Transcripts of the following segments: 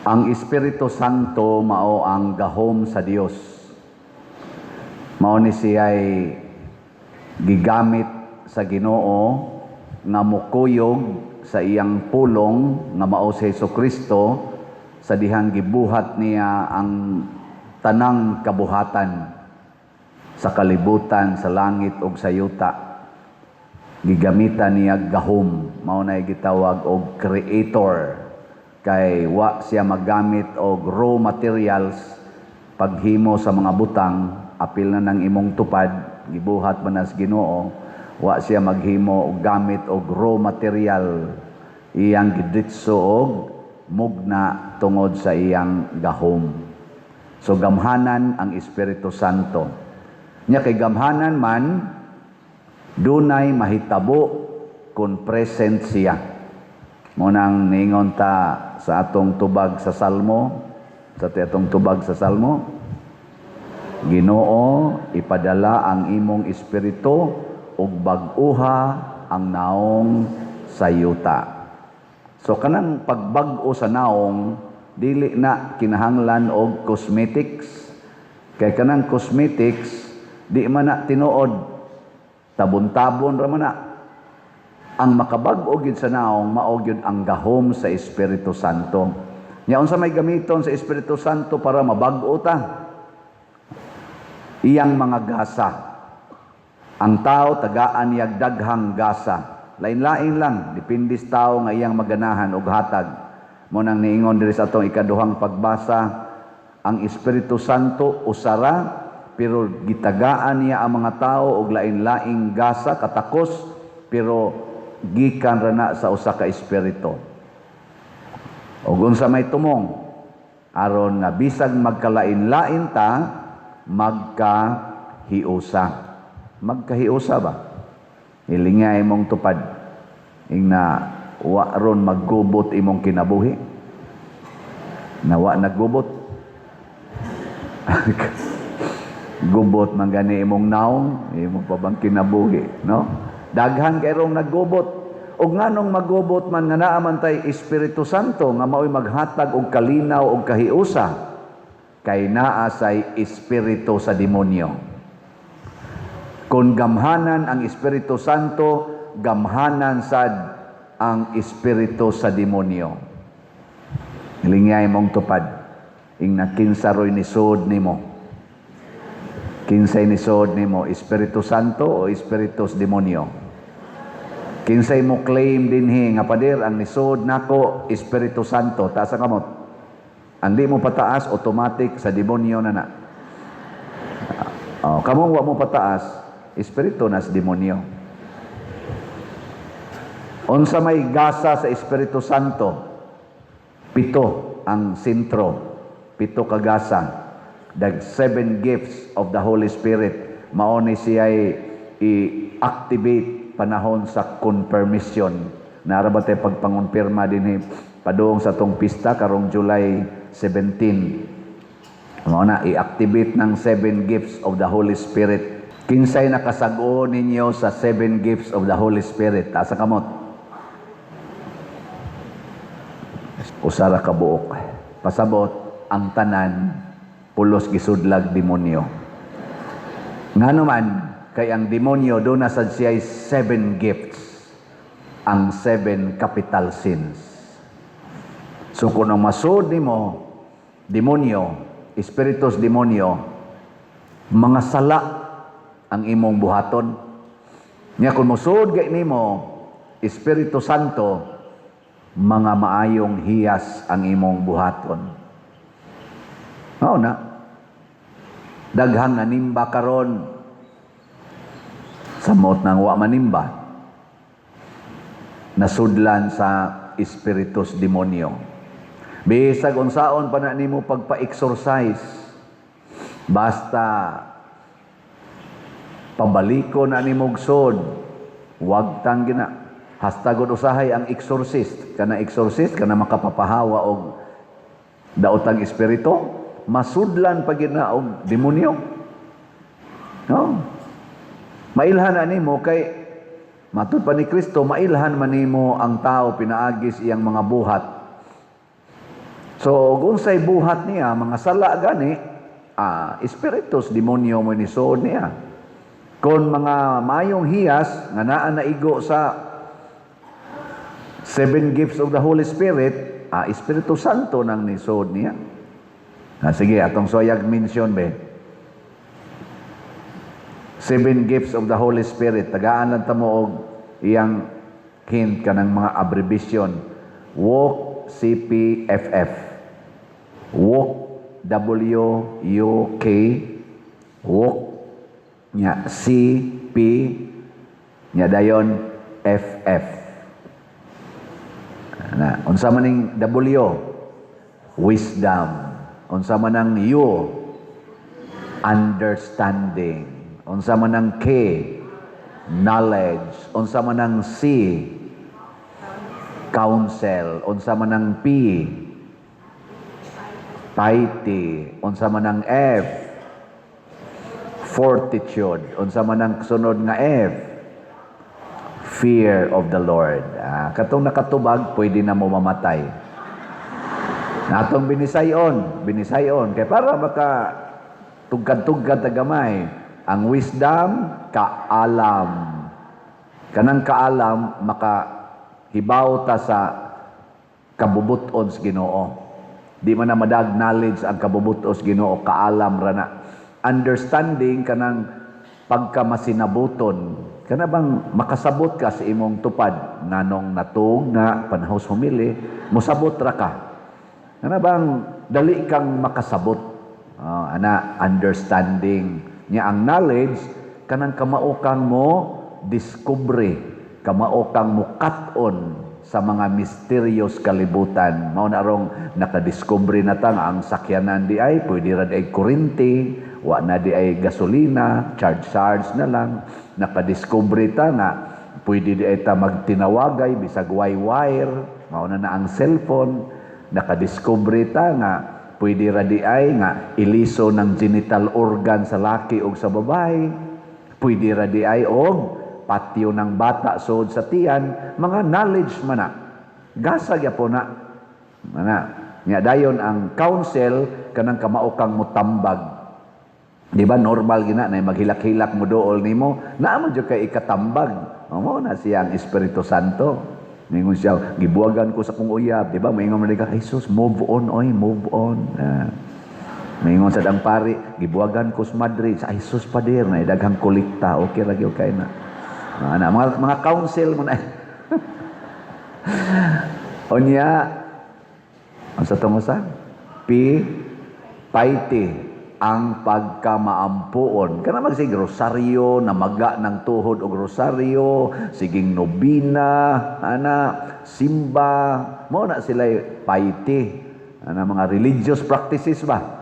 Ang Espiritu Santo mao ang gahom sa Dios. Mao ni siya'y gigamit sa Ginoo nga mukuyog sa iyang pulong nga mao si Hesus Kristo sa dihang gibuhat niya ang tanang kabuhatan sa kalibutan, sa langit ug sa yuta. Gigamitan niya gahom, mao na gitawag og creator, kay wa siya magamit og raw materials paghimo sa mga butang. Apil na ng imong tupad, gibuhat man nas Ginoo. Wa siya maghimo og gamit og raw material, iyang gidritso og mugna tungod sa iyang gahom. So gamhanan ang Espiritu Santo nya. Kay gamhanan man, dunay mahitabo kung present siya. Mao nang ningon ta sa atong tubag sa Salmo, sa atong tubag sa Salmo, "Ginoo, ipadala ang imong espiritu ug bag-uha ang naong sa yuta." So kanang pagbag-o sa naong, dili na kinahanglan og cosmetics. Kay kanang cosmetics, di man na tinuod, tabon-tabon ra man na. Ang makabag-o gyud sa naong, mao gyud ang gahom sa Espiritu Santo. Nya unsa may gamiton sa Espiritu Santo para mabag-o ta? Iyang mga gasa. Ang tao, tagaan niyag daghang gasa. Lain-lain lang, depende sa tao nga iyang maganahan og hatag. Mao nang niingon diri sa atong ikaduhang pagbasa, ang Espiritu Santo usara, pero gitagaan niya ang mga tao og lain-laing gasa, katakos, pero gikan ra na sa usa ka espiritu. Og unsa may tumong? Aron nga bisag magkalain-lain ta, magkahiusa. Magkahiusa ba? Hilinga imong tupad. Ingna wa ron maggubot imong kinabuhi. Na wa naggubot. Gubot man gani imong naong, imong pa bang kinabuhi, no? Daghan kay rong naggubot. Og nganong maggubot man nga naa man tay Espiritu Santo nga mao'y maghatag og kalinaw og kahiusa? Kay naa say espiritu sa demonyo. Kung gamhanan ang Espiritu Santo, gamhanan sad ang espiritu sa demonyo. Hilingay mong tupad. Ingna kinsa ro'y nisod nimo? Kinsay nisod nimo, Espiritu Santo o espiritu sa demonyo? Kinsay mo claim dinhi nga, "Pader, ang nisod nako Espiritu Santo"? Taas ang kamot. Ang di mo pataas, automatic sa demonyo na na. Oh, kamo wa mo pataas, espiritu na sa demonyo. Unsa may gasa sa Espiritu Santo? Pito ang sentro. Pito ka gasa. The seven gifts of the Holy Spirit. Mao ni siya i-activate panahon sa confirmation. Naa ra ba tay pagpangonpirma dinhi padung sa atong pista karong July 17? Mao na i-activate ng seven gifts of the Holy Spirit. Kinsay nakasag-o ninyo sa seven gifts of the Holy Spirit? Taas ang kamot. Usa ra ka buok. Pasabot, ang tanan pulos gisudlag demonyo. Ngano man, kay ang demonyo duna sad siya seven gifts, ang seven capital sins. So kung ang masud nimo demonyo, espiritus demonyo, mga sala ang imong buhaton. Nya kung mosud gay nimo Espiritu Santo, mga maayong hiyas ang imong buhaton. Mao na. Daghang nanimba karon, samot nang wa manimba, nasudlan sa espiritus demonyo. Bisag unsaon pa na nimo pagpa-exorcise, basta pabaliko na nimo og sod, wag tang gina. Hastagod usahay ang exorcist, kana exorcist kana makapapahawa og daotang espiritu, masudlan pa gid na og demonyo. No? Mailhan na nimo kay matud pa ni Kristo, mailhan man nimo ang tao pinaagis iyang mga buhat. So, kung unsay buhat niya, mga sala gani, espiritu sa demonyo mo nisuod niya. Kung mga mayong hiyas, nga naa naigo sa seven gifts of the Holy Spirit, Espiritu Santo nang nisuod niya. Sige, atong soyag mention be. Seven gifts of the Holy Spirit. Tagaan lang ta mo og iyang hint kanang mga abbreviation. WOK CPFF. WOK W U K, WOK nya C P nya dayon FF. Na, unsa man ning W? Wisdom. Unsa man ang U? Understanding. Unsa man ang K? Knowledge. Unsa man ang C? Counsel. Unsa man ang P? Piety. Unsa man ang F? Fortitude. Unsa man ang sunod nga F? Fear of the Lord. Katong nakatubag, pwede na mo mamatay. Natong binisayon, binisayon. Kay para maka tugkad-tugkad ta gamay. Ang wisdom, kaalam. Kanang kaalam, maka hibaw ta sa kabubuton sa Ginoo. Di man na madag knowledge ang kabubuton sa Ginoo, kaalam ra na. Understanding, kanang pagkamasinabuton. Kana bang makasabot ka sa imong tupad nganong natug nga panahos humili, mosabot ra ka. Kana bang dali kang makasabot. Oh, ana, understanding. Nya ang knowledge, kanang kamao kang mo discovery, kamao kang mukat-on sa mga mysterious kalibutan. Mao na rong nakadiscover na ta nga ang sakyanan di ay pwede ra di ay kuryente, wa na di ay gasolina, charge charge na lang. Nakadiscover ta nga pwede di ay ta magtinawagay bisag way wire, mao na na ang cellphone. Nakadiscover ta nga pwede ra di ay nga iliso ng genital organ sa laki o sa babae. Pwede ra di ay og patyo ng bata sud sa tiyan, mga knowledge man na. Gasa gyapon na. Mana. Nya dayon ang counsel, kanang kamao kang mutambag. Di ba normal gina na maghilak-hilak mo dool nimo, naa man jud kay ikatambag. Mao na siya ang Espiritu Santo. Mingon siya, "Gibuwagan ko sa kong uyab." Di ba? Maingon man ka, "Jesus, move on, oy, move on." Maingon sa ang pari, "Gibuwagan ko sa Madrid." Sa Jesus, pader, na daghang kolekta, okay ra gyud kay na. Mga counsel mo na. Unya, ang sa tungo sa P, piety, ang pagkamaampuon. Kana magsig rosaryo, namaga ng tuhod og rosaryo, siging nobina, ana, simba, mao na sila piety. Ana, mga religious practices ba?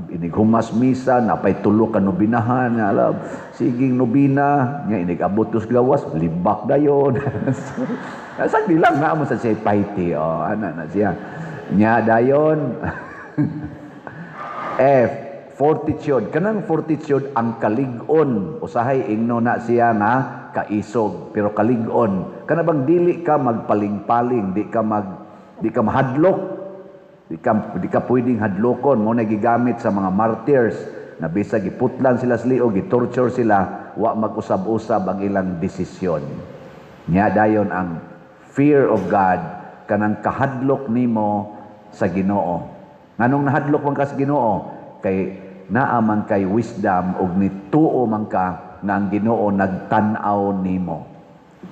Inig humas misa, napay tulo ka nobinahan, nga alam, siging nobina, nya inig abot tos gawas, libak dayon. Sagdi lang na mo sa siya piety, oh, ana na siya. Nya dayon F, fortitude. Kanang fortitude, ang kalig-on. Usahay ingno na siya nga kaisog, pero kalig-on. Kana bang dili ka magpaling-paling, di ka mahadlok. Di ka pwedeng hadlokon. Mo na gigamit sa mga martyrs na bisag giputlan sila sa liog, gitorture sila, wa mag-usab-usab ang ilang desisyon. Nya dayon ang fear of God, kanang kahadlok nimo sa Ginoo. Nganong nahadlok man ka sa Ginoo? Kay naa man kay wisdom ug nituo man ka nga ang Ginoo nagtan-aw nimo.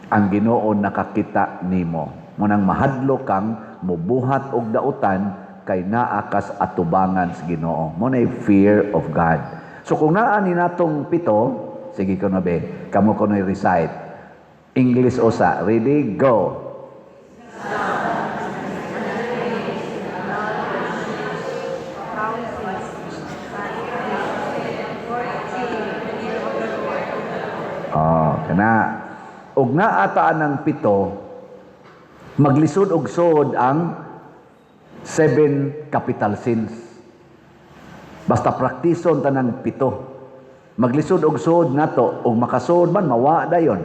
Ang Ginoo nakakita nimo. Munang mahadlok kang mubuhat og dautan kay naa kas atubangan sa Ginoo. Mo na fear of God. So kung naa ni natong pito, sige ko na be, kamo ko na recite. English usa. Ready? Go. Counsel, fortitude, fear of the Lord. Oh, kana. Og naa ta ng pito, maglisod og suod ang seven capital sins. Basta praktison tanang pito. Maglisod og suod nato og makasuod man, mawa dayon.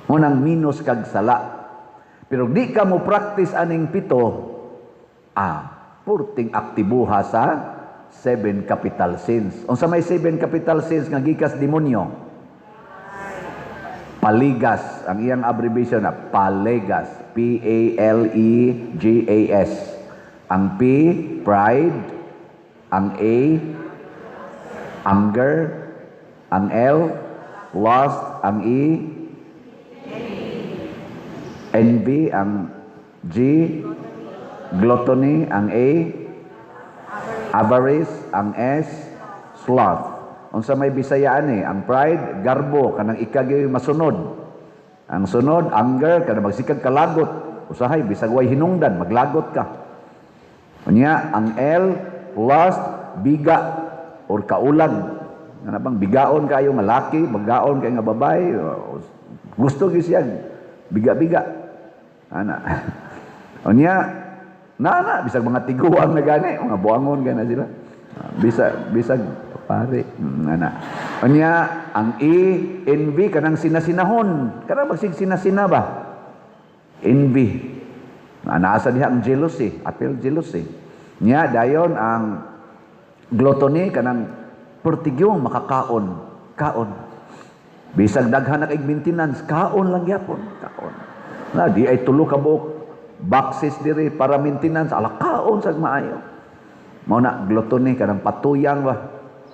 Munang minus kag sala. Pero di ka mo practice aning pito, Purting aktibuha sa seven capital sins. Unsa may seven capital sins nga gikas demonyo? Paligas. Ang iyang abbreviation na Palegas. Palegas. Ang P, pride. Ang A, anger. Ang L, lust. Ang E, envy. Ang G, gluttony. Ang A, avarice. Ang S, sloth. Unsa may Bisayaan eh? Ang pride, garbo, kanang ikaw masunod. Ang sunod, anger, kanang magsikag kalagot. Usahay, bisag way hinungdan, maglagot ka. Unya, ang L, lust, biga or kaulag. Nga bang bigaon kayo nga laki, bagaon kayo nga babae, gusto gyud siya biga-biga. Ana. Unya, na na bisag mga tiguang na gani, mga buangon gana sila. Bisag bisag pare, ana. Unya, ang E, envy, kanang sinasinahon. Kanang magsig sinasina ba? Envy. Nasa diha ang jealousy, apil jealousy. Nya dayon ang gluttony, kanang pertigyong makakaon, kaon. Bisag daghan na kay maintenance, kaon lang gyapon, kaon. Na di ay tulo ka buok boxes diri para maintenance, ala kaon sag maayo. Mao na gluttony, kanang patuyang ba?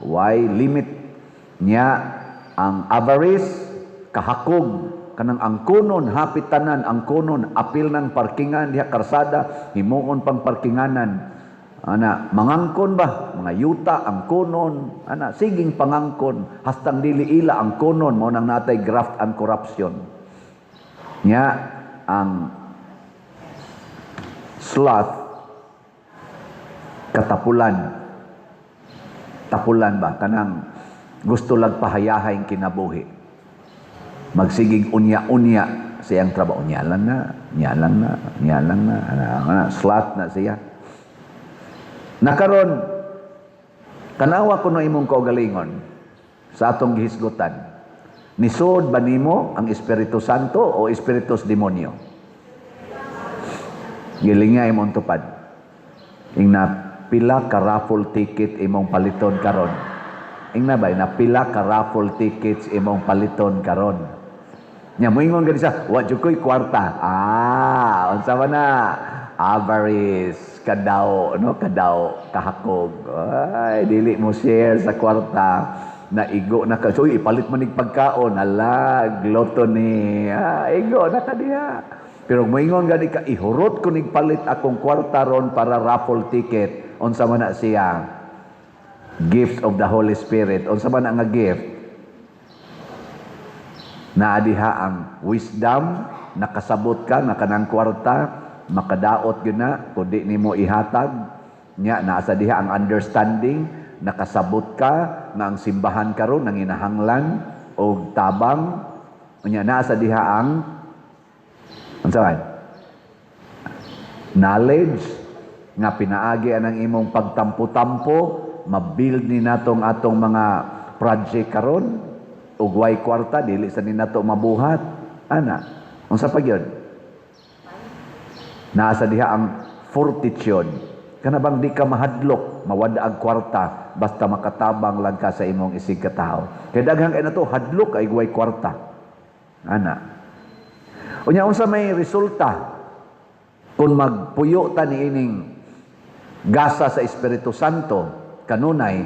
Why limit? Nya ang avarice, kahakog, kanang angkonon hapit tanan angkonon, apil ng parkingan diha karsada, himuon pang parkinganan, ana. Mangangkon ba, mga yuta angkonon, ana, siging pangangkon hastang dili ila angkonon. Mao nang natay graft and corruption. Nya ang sloth, katapulan, tapulan ba, kanang gusto lang pahayahay kinabuhi, magsigig unya-unya siyang trabaho, unya lang na, unya lang na, unya lang na, ana, ana, sloth na siya. Nakaron, tanawa kuno imong kaugalingon sa atong gihisgutan. Nisod ba nimo ang Espiritu Santo o espiritus demonyo? Gilinga imong tupad. Ingna pila ka raffle ticket imong paliton karon? Ingna ba, na pila ka raffle tickets imong paliton karon? Nya moingon gani sa, "Wa jud ko'y kwarta." Ah, unsa man na? Avarice, kadaw, no? Kadaw, kahakog. Ay, dili mo share sa kwarta. Naigo na ka. So, ipalit mo nig pagkaon. Hala, gluttony. Ah, igo na ka diha. Pero moingon gani ka, "Ihurot ko nig palit akong kwarta ron para raffle ticket." Unsa man na siya? Gift of the Holy Spirit. Unsa man ang nga gift? Naa diha ang wisdom, nakasabot ka nga kanang kwarta makadaot gyud na kung di nimo ihatag. Nya naa sa diha ang understanding, nakasabot ka nga ang simbahan karon nanginahanglan og tabang. Nya naa sa diha ang unsa man? Knowledge nga pinaagi anang imong pagtampo-tampo, mabuild ni natong atong mga project karon ug way kwarta dili sa ni nato mabuhat, ana. Unsa pa gyud? Naa sa diha ang fortitude, kana bang di ka mahadlok mawad ang kwarta basta makatabang lang ka sa imong isig katawo, kay daghan kay nato hadlok ay way kwarta, ana. Unya, unsa may resulta kung magpuyo ta niining gasa sa Espiritu Santo? Kanunay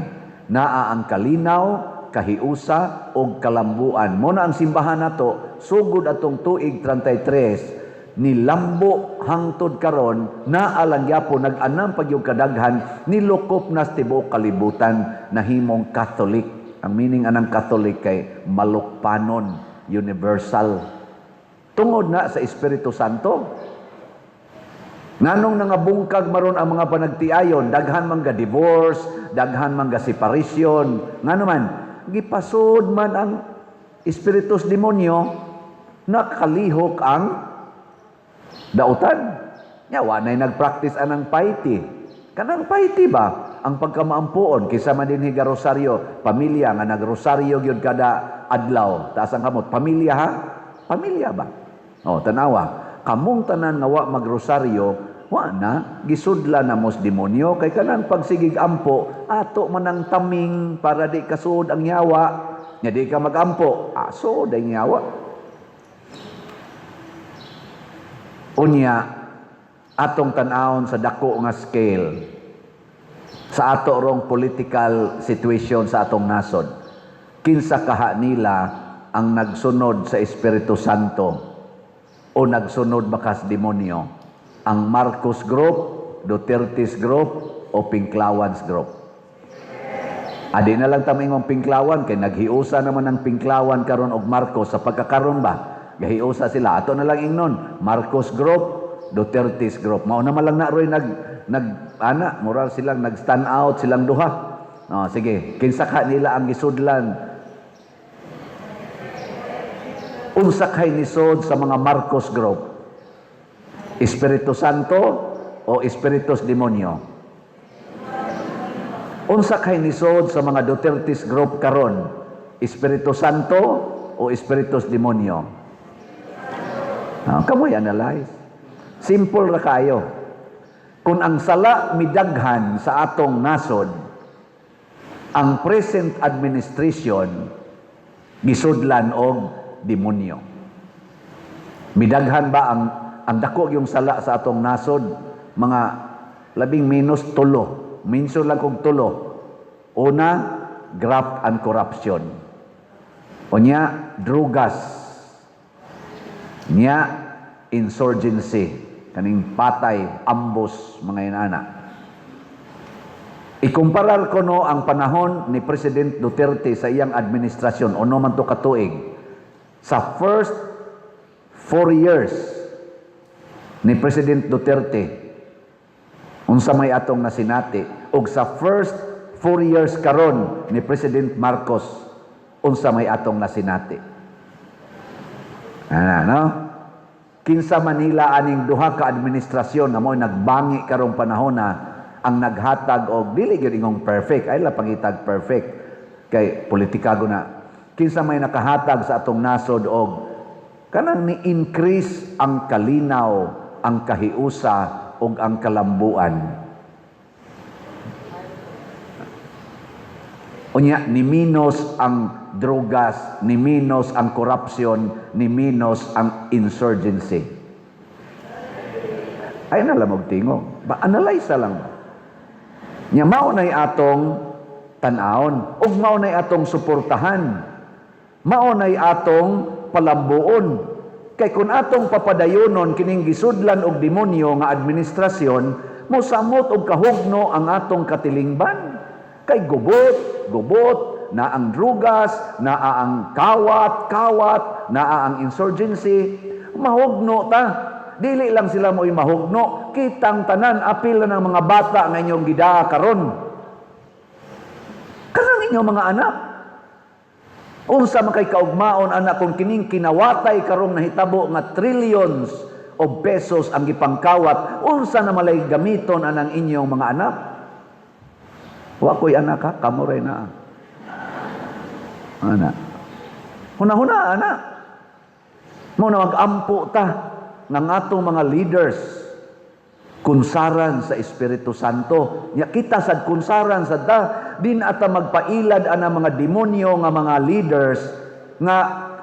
naa ang kalinaw, kahiusa ug kalambuan. Mo na ang simbahan nato sugod atong tuig 33 nilambo hangtod karon, naa lang gyapon, nag-anam pag yung kadaghan, nilukop na sa tibuok kalibutan, nahimong Catholic. Ang meaning anang Catholic kay malukpanon, universal. Tungod na sa Espiritu Santo. Nganong nangabungkag maron ang mga panagtiayon, daghan man ga divorce, daghan man ga separation? Ngano man, gipasod man ang espiritus demonyo, nakalihok ang dautan. Nya wa nay nagpractice anang piety. Kanang piety ba? Ang pagkamaampuon kaysa man dinhi ga rosaryo, pamilya nga nagrosaryo gyud kada adlaw. Taas ang kamot, pamilya ha? Pamilya ba? Oh, tanawa. Kamong tanan nga wa magrosaryo, Wa na, gisudla na mos demonyo kay kanang pagsigig ampo, ato man ang taming para di kasuod ang yawa. Nya di ka magampo, aso day yawa. Unya, atong tan-awon sa dako nga scale sa ato rong political situation sa atong nasod. Kinsa kaha nila ang nagsunod sa Espiritu Santo o nagsunod bakas demonyo? Ang Marcos Group, Duterte's Group o Pinklawans Group? Adi na lang tamingong Pinklawan kay naghiusa naman ang Pinklawan karon og Marcos sa pagkakaron ba? Gahiusa sila. Ato na lang ingnon, Marcos Group, Duterte's Group. Mao na man lang na roy nag nag ana, moral silang nag stand out silang duha. Oh, sige, kinsa ka nila ang gisudlan? Unsa kay nisod sa mga Marcos Group? Espiritu Santo o Espiritus Demonyo? Unsa kay nisod sa mga Duterte's Group karon? Espiritu Santo o Espiritus Demonyo? Ah, kamoy analyze. Simple ra kayo. Kung ang sala midaghan sa atong nasod, ang present administration gisudlan og demonyo. Midaghan ba ang dako yung sala sa atong nasod? Mga labing minus tulo. Minso lang kog tulo. Una, graft and corruption. Unya, drugas. Nya, insurgency. Kaning patay, ambos, mga inana. Ikumparar ko no ang panahon ni President Duterte sa iyang administrasyon, uno man to katuig, sa first 4 years ni President Duterte, unsa may atong nasinati, ug sa first 4 years karon ni President Marcos, unsa may atong nasinati. Ana, no? Kinsa Manila aning duha ka administrasyon nga mo'y nagbangi karong panahon na ang naghatag og dili gyud ingong perfect ay la pangitag perfect kay politikago na? Kinsa may nakahatag sa atong nasod og kanang ni increase ang kalinaw, ang kahiusa ug ang kalambuan? Unya, ni minus ang drogas, ni minus ang corruption, ni minus ang insurgency. Ay na lang og tingog. Ba analyze lang ba? Nya mao nay atong tan-awon ug mao nay atong suportahan. Mao nay atong palambuon. Kay kung atong papadayonon kining gisudlan og demonyo nga administrasyon, mosamot og kahugno ang atong katilingban. Kay gubot, gubot, na ang drugas, naa ang kawat, kawat, naa ang insurgency, mahugno ta. Dili lang sila mo'y mahugno, kitang tanan, apil na ng mga bata nga inyong gidaa karon. Kanang inyong mga anak. Unsa man kay kaugmaon anak kung kining kinawatay karong nahitabo nga trillions of pesos ang gipangkawat, unsa na malay gamiton anang inyong mga anak? Wa ko'y anak ha, kamo rin na. Ana. Huna-huna, ana. Mo na mag-ampo ta ng atong mga leaders kunsaran sa Espiritu Santo. Nya kita sad kunsaran sad ta, din ata magpailad ana mga demonyo nga mga leaders nga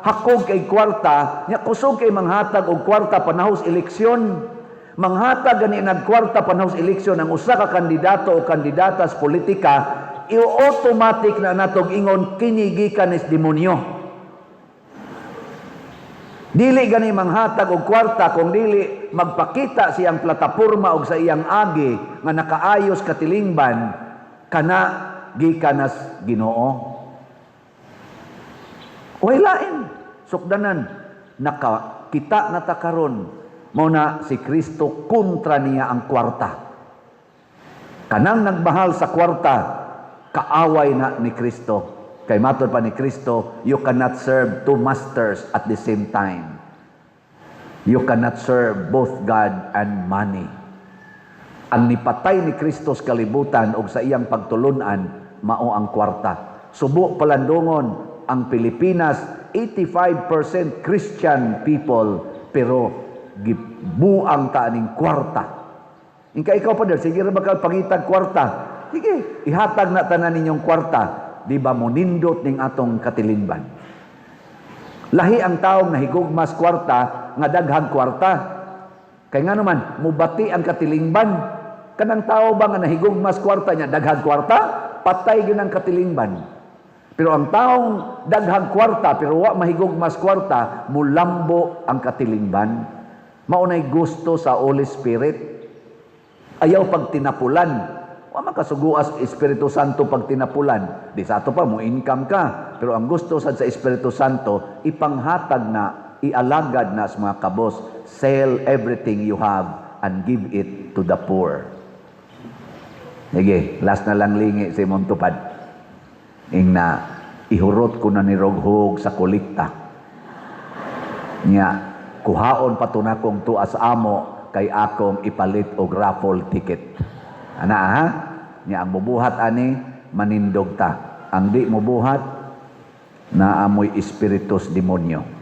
hakog kay kwarta, nya kusog kay manghatag og kwarta panahos eleksyon. Manghatag gani nagkwarta panahos eleksyon ang usa ka kandidato o kandidata sa politika, i-automatic na natog ingon kini gikan is demonyo. Dili gani manghatag og kwarta kung dili magpakita siyang plataporma og sa iyang agi nga nakaayos katilingban kana gikan nas Ginoo. Way lain sukdanan nakakita na ta karon, mao na si Kristo kontra niya ang kwarta. Kanang nagbahal sa kwarta, kaaway na ni Kristo. Kay matod pa ni Kristo, you cannot serve two masters at the same time. You cannot serve both God and money. Ang nipatay ni Kristo sa kalibutan og sa iyang pagtulunan, mao ang kwarta. Subo palandungon ang Pilipinas, 85% Christian people, pero gibuang ta aning kwarta. Ingka ikaw pa, sige ra ba ka pangitag kwarta? Sige, ihatag na tanan ninyong kwarta. Di ba monindot ning atong katilinban? Lahi ang taong nahigugmas kwarta nga daghang kwarta. Kay nga naman, mubati ang katilingban. Kanang tao ba nga nahigugmas kwarta niya, daghang kwarta, patay gyud ang katilingban. Pero ang taong daghang kwarta pero wa mahigugmas kwarta, mulambo ang katilingban. Maunay gusto sa Holy Spirit. Ayaw pagtinapulan. Wa man kasuguas Espiritu Santo pag tinapulan. Di sa ato pa mo income ka. Pero ang gusto sad sa Espiritu Santo, ipanghatag na, ialagad na sa mga kabos. Sell everything you have and give it to the poor. Sige, last na lang lingi sa imong tupad. Ing na, ihurot ko na ni Roghog sa kolekta. Nya, kuhaon pa to nakong tuas amo kay akong ipalit og raffle ticket. Ana ha? Nya ang mubuhat ani manindog ta. Ang di mubuhat, naamoy espiritus demonyo.